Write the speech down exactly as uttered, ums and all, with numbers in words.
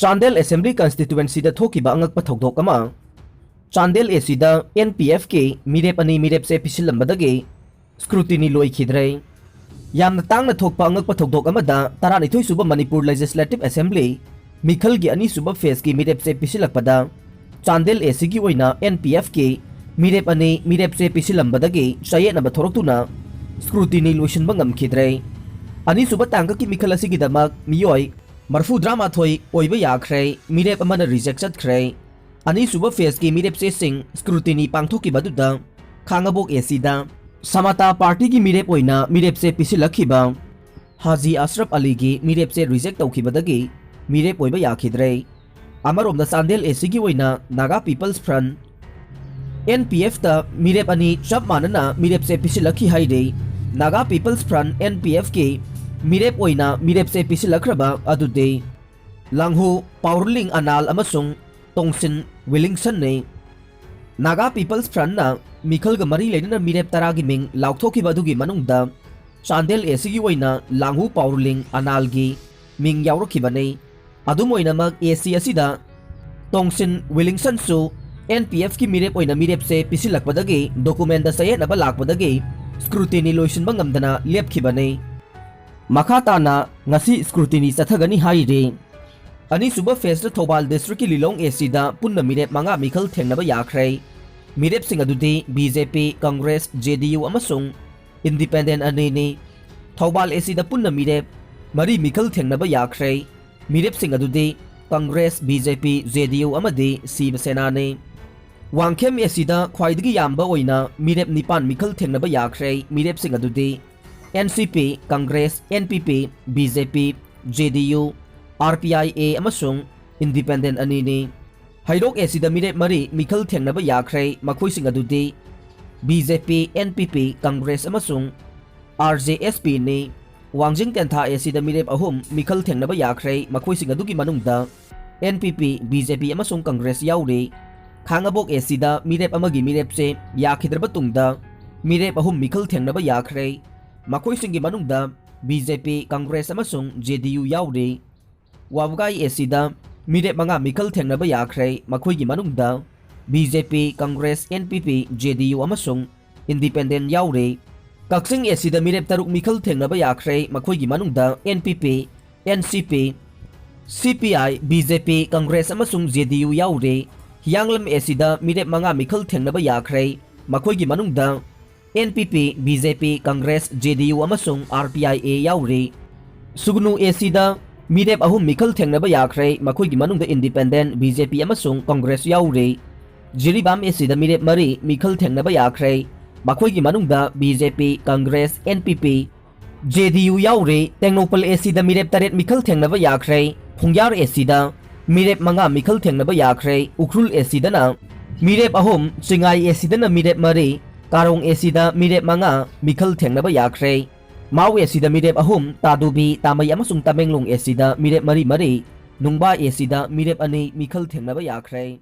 Chandel assembly ꯀꯟꯁꯇꯤꯇ꯭ꯋꯦꯟꯁꯤꯗ ꯊꯣꯛꯈꯤꯕ ꯑꯉꯛꯄ ꯊꯧꯗꯣꯛ ꯑꯃ꯫ ꯆꯥꯟꯗꯦꯜ ꯑꯦꯁꯤꯗ ꯑꯦꯟ ꯄꯤ ꯑꯦꯐꯀꯤ ꯃꯤꯔꯦꯞ ꯑꯅꯤ ꯃꯤꯔꯦꯞꯆꯦ ꯄꯤꯁꯤꯜꯂꯝꯕꯗꯒꯤ ꯁ꯭ꯀ꯭ꯔꯨꯇꯤꯅꯤ ꯂꯣꯏꯈꯤꯗ꯭ꯔꯦ꯫ ꯌꯥꯝꯅ ꯇꯥꯡꯅ ꯊꯣꯛꯄ ꯑꯉꯛꯄ ꯊꯧꯗꯣꯛ ꯑꯃꯗ ꯇꯔꯥꯅꯤꯊꯣꯏ ꯁꯨꯕ ꯃꯅꯤꯄꯨꯔ ꯂꯦꯖꯤꯁꯂꯦꯇꯤꯚ ꯑꯦꯁꯦꯝꯕ꯭ꯂꯤ ꯃꯤꯈꯜꯒꯤ ꯑꯅꯤꯁꯨꯕ ꯐꯦꯁꯀꯤ ꯃꯤꯔꯦꯞꯆꯦ ꯄꯤꯁꯤꯜꯂꯛꯄꯗ ꯆꯥꯟꯗꯦꯜ ꯑꯦꯁꯤꯒꯤ ꯑꯣꯏꯅ ꯑꯦꯟ ꯄꯤ ꯑꯦꯐꯀꯤ ꯃꯤꯔꯦꯞ ꯑꯅꯤ ꯃꯤꯔꯦꯞꯆꯦ ꯄꯤꯁꯤꯜꯂꯝꯕꯗꯒꯤ ꯆꯌꯦꯠꯅꯕ ꯊꯣꯔꯛꯇꯨꯅ ꯁ꯭ꯀ꯭ꯔꯨꯇꯤꯅꯤ ꯂꯣꯏꯁꯤꯟꯕ ꯉꯝꯈꯤꯗ꯭ꯔꯦ꯫ ꯑꯅꯤꯁꯨꯕ ꯇꯥꯡꯀꯛꯀꯤ ꯃꯤꯈꯜ ꯑꯁꯤꯒꯤꯗꯃꯛ ꯃꯤꯑꯣꯏ ꯃꯔꯐꯨꯇꯔꯥꯃꯥꯊꯣꯏ ꯑꯣꯏꯕ ꯌꯥꯈ꯭ꯔꯦ, ꯃꯤꯔꯦꯞ ꯑꯃꯅ ꯔꯤꯖꯦꯛ ꯆꯠꯈ꯭ꯔꯦ꯫ ꯑꯅꯤꯁꯨꯕ ꯐꯦꯁꯀꯤ ꯃꯤꯔꯦꯞꯆꯦꯁꯤꯡ ꯁ꯭ꯀ꯭ꯔꯨꯇꯤꯅꯤ ꯄꯥꯡꯊꯣꯛꯈꯤꯕ ꯑꯗꯨꯗ ꯈꯥꯉꯕꯣꯛ ꯑꯦꯁꯤꯗ ꯁꯃꯇꯥ ꯄꯥꯔꯇꯤꯒꯤ ꯃꯤꯔꯦꯞ ꯑꯣꯏꯅ ꯃꯤꯔꯦꯞꯆꯦ ꯄꯤꯁꯤꯜꯂꯛꯈꯤꯕ ꯍꯥꯖꯤ ꯑꯁꯔꯐ ꯑꯂꯤꯒꯤ ꯃꯤꯔꯦꯞꯆꯦ ꯔꯤꯖꯦꯛ ꯇꯧꯈꯤꯕꯗꯒꯤ ꯃꯤꯔꯦꯞ ꯑꯣꯏꯕ ꯌꯥꯈꯤꯗ꯭ꯔꯦ꯫ ꯑꯃꯔꯣꯝꯗ ꯆꯥꯟꯗꯦꯜ ꯑꯦꯁꯤꯒꯤ ꯑꯣꯏꯅ Naga people's front, N P ꯑꯦꯐꯇ ꯃꯤꯔꯦꯞ ꯑꯅꯤ ꯆꯞ ꯃꯥꯟꯅꯅ ꯃꯤꯔꯦꯞꯆꯦ ꯄꯤꯁꯤꯜꯂꯛꯈꯤ ꯍꯥꯏꯔꯤ꯫ Naga people's front, N P ꯑꯦꯐꯀꯤ ꯃꯤꯔꯦꯞ ꯑꯣꯏꯅ ꯃꯤꯔꯦꯞꯆꯦ ꯄꯤꯁꯤꯜꯂꯛꯈ꯭ꯔꯕ ꯑꯗꯨꯗꯤ ꯂꯥꯡꯍꯨ ꯄꯥꯎꯔꯂꯤꯡ ꯑꯅꯥꯜ ꯑꯃꯁꯨꯡ ꯇꯣꯡꯁꯤꯟ ꯋꯤꯂꯤꯡꯁꯟꯅꯤ꯫ ꯅꯥꯒꯥ ꯄꯤꯄꯜꯁ ꯐ꯭ꯔꯟꯠꯅ ꯃꯤꯈꯜꯒ ꯃꯔꯤ ꯂꯩꯅꯅ ꯃꯤꯔꯦꯞ ꯇꯔꯥꯒꯤ ꯃꯤꯡ ꯂꯥꯎꯊꯣꯛꯈꯤꯕ ꯑꯗꯨꯒꯤ ꯃꯅꯨꯡꯗ ꯆꯥꯟꯗꯦꯜ ꯑꯦꯁꯤꯒꯤ ꯑꯣꯏꯅ ꯂꯥꯡꯍꯨ ꯄꯥꯎꯔꯂꯤꯡ ꯑꯅꯥꯜꯒꯤ ꯃꯤꯡ ꯌꯥꯎꯔꯛꯈꯤꯕꯅꯤ꯫ ꯑꯗꯨꯝ ꯑꯣꯏꯅꯃꯛ, ꯑꯦꯁꯤ ꯑꯁꯤꯗ ꯇꯣꯡꯁꯤꯟ ꯋꯤꯂꯤꯡꯁꯟꯁꯨ ꯑꯦꯟ ꯄꯤ ꯑꯦꯐꯀꯤ ꯃꯤꯔꯦꯞ ꯑꯣꯏꯅ ꯃꯤꯔꯦꯞꯆꯦ ꯄꯤꯁꯤꯜꯂꯛꯄꯗꯒꯤ ꯗꯣꯀꯨꯃꯦꯟꯗ ꯆꯌꯦꯠꯅꯕ ꯂꯥꯛꯄꯗꯒꯤ ꯁ꯭ꯀ꯭ꯔꯨꯇꯤꯅꯤ ꯂꯣꯏꯁꯤꯟꯕ ꯉꯝꯗꯅ ꯂꯦꯞꯈꯤꯕꯅꯤ꯫ ꯃꯈꯥ ꯇꯥꯅ ꯉꯁꯤ ꯁ꯭ꯀ꯭ꯔꯨꯇꯤꯅꯤ ꯆꯠꯊꯒꯅꯤ ꯍꯥꯏꯔꯤ꯫ ꯑꯅꯤꯁꯨꯕ ꯐꯦꯁꯇ ꯊꯧꯕꯥꯜ ꯗꯤꯁꯇ꯭ꯔꯤꯛꯀꯤ ꯂꯤꯂꯣꯡ ꯑꯦꯁꯤꯗ ꯄꯨꯟꯅ ꯃꯤꯔꯦꯞ ꯃꯉꯥ ꯃꯤꯈꯜ ꯊꯦꯡꯅꯕ ꯌꯥꯈ꯭ꯔꯦ꯫ ꯃꯤꯔꯦꯞꯁꯤꯡ ꯑꯗꯨꯗꯤ ꯕꯤ ꯖꯦ ꯄꯤ, ꯀꯪꯒ꯭ꯔꯦꯁ, ꯖꯦ ꯗꯤ ꯌꯨ ꯑꯃꯁꯨꯡ ꯏꯟꯗꯤꯄꯦꯟꯗꯦꯟꯠ ꯑꯅꯤꯅꯤ꯫ ꯊꯧꯕꯥꯜ ꯑꯦꯁꯤꯗ ꯄꯨꯟꯅ ꯃꯤꯔꯦꯞ ꯃꯔꯤ ꯃꯤꯈꯜ ꯊꯦꯡꯅꯕ ꯌꯥꯈ꯭ꯔꯦ꯫ ꯃꯤꯔꯦꯞꯁꯤꯡ ꯑꯗꯨꯗꯤ Congress, B J P, J D U ꯑꯃꯗꯤ ꯁꯤꯕ ꯁꯦꯅꯥꯅꯤ꯫ ꯋꯥꯡꯈꯦꯝ ꯑꯦꯁꯤꯗ ꯈ꯭ꯋꯥꯏꯗꯒꯤ ꯌꯥꯝꯕ ꯑꯣꯏꯅ ꯃꯤꯔꯦꯞ ꯅꯤꯄꯥꯟ ꯃꯤꯈꯜ ꯊꯦꯡꯅꯕ ꯌꯥꯈ꯭ꯔꯦ꯫ ꯃꯤꯔꯦꯞꯁꯤꯡ ꯑꯗꯨꯗꯤ N C P, Congress, N P P, B J P, J D U, R P I A ꯑꯃꯁꯨꯡ ꯏꯟꯗꯤꯄꯦꯟꯗꯦꯟꯠ ꯑꯅꯤꯅꯤ꯫ ꯍꯩꯔꯣꯛ ꯑꯦꯁꯤꯗ ꯃꯤꯔꯦꯞ ꯃꯔꯤ ꯃꯤꯈꯜ ꯊꯦꯡꯅꯕ ꯌꯥꯈ꯭ꯔꯦ꯫ ꯃꯈꯣꯏꯁꯤꯡ ꯑꯗꯨꯗꯤ B J P, and P ꯄꯤ, ꯀꯪꯒ꯭ꯔꯦꯁ ꯑꯃꯁꯨꯡ ꯑꯥꯔ ꯖꯦ ꯑꯦꯁ ꯄꯤꯅꯤ꯫ ꯋꯥꯡꯖꯤꯡ ꯇꯦꯟꯊꯥ ꯑꯦꯁꯤꯗ ꯃꯤꯔꯦꯞ ꯑꯍꯨꯝ ꯃꯤꯈꯜ ꯊꯦꯡꯅꯕ ꯌꯥꯈ꯭ꯔꯦ꯫ ꯃꯈꯣꯏꯁꯤꯡ ꯑꯗꯨꯒꯤ ꯃꯅꯨꯡꯗ and P P, B J ꯄꯤ ꯑꯃꯁꯨꯡ ꯀꯪꯒ꯭ꯔꯦꯁ ꯌꯥꯎꯔꯤ꯫ ꯈꯥꯉꯕꯣꯛ ꯑꯦꯁꯤꯗ ꯃꯤꯔꯦꯞ ꯑꯃꯒꯤ ꯃꯤꯔꯦꯞꯆꯦ ꯌꯥꯈꯤꯗ꯭ꯔꯕ ꯇꯨꯡꯗ ꯃꯤꯔꯦꯞ ꯑꯍꯨꯝ ꯃꯤꯈꯜ ꯊꯦꯡꯅꯕ ꯌꯥꯈ꯭ꯔꯦ꯫ ꯃꯈꯣꯏꯁꯤꯡꯒꯤ ꯃꯅꯨꯡꯗ ꯕꯤ ꯖꯦ ꯄꯤ, ꯀꯪꯒ꯭ꯔꯦꯁ ꯑꯃꯁꯨꯡ ꯖꯦ ꯗꯤ ꯌꯨ ꯌꯥꯎꯔꯤ꯫ ꯋꯥꯕꯒꯥꯏ ꯑꯦꯁꯤꯗ ꯃꯤꯔꯦꯞ ꯃꯉꯥ ꯃꯤꯈꯜ ꯊꯦꯡꯅꯕ ꯌꯥꯈ꯭ꯔꯦ꯫ ꯃꯈꯣꯏꯒꯤ ꯃꯅꯨꯡꯗ ꯕꯤ ꯖꯦ ꯄꯤ, ꯀꯪꯒ꯭ꯔꯦꯁ, ꯑꯦꯟ ꯄꯤ ꯄꯤ, ꯖꯦ ꯗꯤ ꯌꯨ ꯑꯃꯁꯨꯡ ꯏꯟꯗꯤꯄꯦꯟꯗꯦꯟꯠ ꯌꯥꯎꯔꯤ꯫ ꯀꯛꯆꯤꯡ ꯑꯦ ꯁꯤꯗ ꯃꯤꯔꯦꯞ ꯇꯔꯨꯛ ꯃꯤꯈꯜ ꯊꯦꯡꯅꯕ ꯌꯥꯈ꯭ꯔꯦ꯫ ꯃꯈꯣꯏꯒꯤ ꯃꯅꯨꯡꯗ and P P, and C ꯄꯤ, ꯁꯤ ꯄꯤ ꯑꯥꯏ, ꯕꯤ ꯖꯦ ꯄꯤ, ꯀꯪꯒ꯭ꯔꯦꯁ ꯑꯃꯁꯨꯡ ꯖꯦ ꯗꯤ ꯌꯨ ꯌꯥꯎꯔꯤ꯫ ꯍꯤꯌꯥꯡꯂꯝ ꯑꯦ ꯁꯤꯗ ꯃꯤꯔꯦꯞ ꯃꯉꯥ ꯃꯤꯈꯜ ꯊꯦꯡꯅꯕ ꯌꯥꯈ꯭ꯔꯦ꯫ ꯃꯈꯣꯏꯒꯤ ꯃꯅꯨꯡꯗ and P P, B J P, Congress, J D U ꯑꯃꯁꯨꯡ ꯑꯥꯔ ꯄꯤ ꯑꯥꯏ ꯑꯦ ꯌꯥꯎꯔꯤ꯫ ꯁꯨꯒꯅꯨ ꯑꯦ ꯁꯤꯗ ꯃꯤꯔꯦꯞ ꯑꯍꯨꯝ ꯃꯤꯈꯜ ꯊꯦꯡꯅꯕ ꯌꯥꯈ꯭ꯔꯦ꯫ ꯃꯈꯣꯏꯒꯤ ꯃꯅꯨꯡꯗ ꯏꯟꯗꯤꯄꯦꯟꯗꯦꯟꯠ, ꯕꯤ ꯖꯦ ꯄꯤ ꯑꯃꯁꯨꯡ ꯀꯪꯒ꯭ꯔꯦꯁ ꯌꯥꯎꯔꯤ꯫ ꯖꯤꯔꯤꯕꯥꯝ ꯑꯦ ꯁꯤꯗ ꯃꯤꯔꯦꯞ ꯃꯔꯤ ꯃꯤꯈꯜ ꯊꯦꯡꯅꯕ ꯌꯥꯈ꯭ꯔꯦ꯫ ꯃꯈꯣꯏꯒꯤ ꯃꯅꯨꯡꯗ ꯕꯤ ꯖꯦ ꯄꯤ, ꯀꯪꯒ꯭ꯔꯦꯁ, ꯑꯦꯟ ꯄꯤ ꯄꯤ, ꯖꯦ ꯗꯤ ꯌꯨ ꯌꯥꯎꯔꯤ꯫ ꯇꯦꯡꯅꯧꯄꯜ ꯑꯦ ꯁꯤꯗ ꯃꯤꯔꯦꯞ ꯇꯔꯦꯠ ꯃꯤꯈꯜ ꯊꯦꯡꯅꯕ ꯌꯥꯈ꯭ꯔꯦ꯫ ꯈꯣꯡꯌꯥꯔ ꯑꯦ ꯁꯤꯗ ꯃꯤꯔꯦꯞ ꯃꯉꯥ ꯃꯤꯈꯜ ꯊꯦꯡꯅꯕ ꯌꯥꯈ꯭ꯔꯦ꯫ ꯎꯈ꯭ꯔꯨꯜ ꯑꯦ ꯁꯤꯗꯅ ꯃꯤꯔꯦꯞ ꯑꯍꯨꯝ, ꯆꯤꯡꯉꯥꯏ ꯑꯦ ꯁꯤꯗꯅ ꯃꯤꯔꯦꯞ ꯃꯔꯤ, ꯀꯥꯔꯣꯡ ꯑꯦ ꯁꯤꯗ ꯃꯤꯔꯦꯞ ꯃꯉꯥ ꯃꯤꯈꯜ ꯊꯦꯡꯅꯕ ꯌꯥꯈ꯭ꯔꯦ꯫ ꯃꯥꯎ ꯑꯦ ꯁꯤꯗ ꯃꯤꯔꯦꯞ ꯑꯍꯨꯝ, ꯇꯥꯗꯨꯕꯤ, ꯇꯥꯃꯩ ꯑꯃꯁꯨꯡ ꯇꯃꯦꯡꯂꯣꯡ ꯑꯦ ꯁꯤꯗ ꯃꯤꯔꯦꯞ ꯃꯔꯤ ꯃꯔꯤ, ꯅꯨꯡꯕꯥ ꯑꯦ ꯁꯤꯗ ꯃꯤꯔꯦꯞ ꯑꯅꯤ ꯃꯤꯈꯜ ꯊꯦꯡꯅꯕ ꯌꯥꯈ꯭ꯔꯦ꯫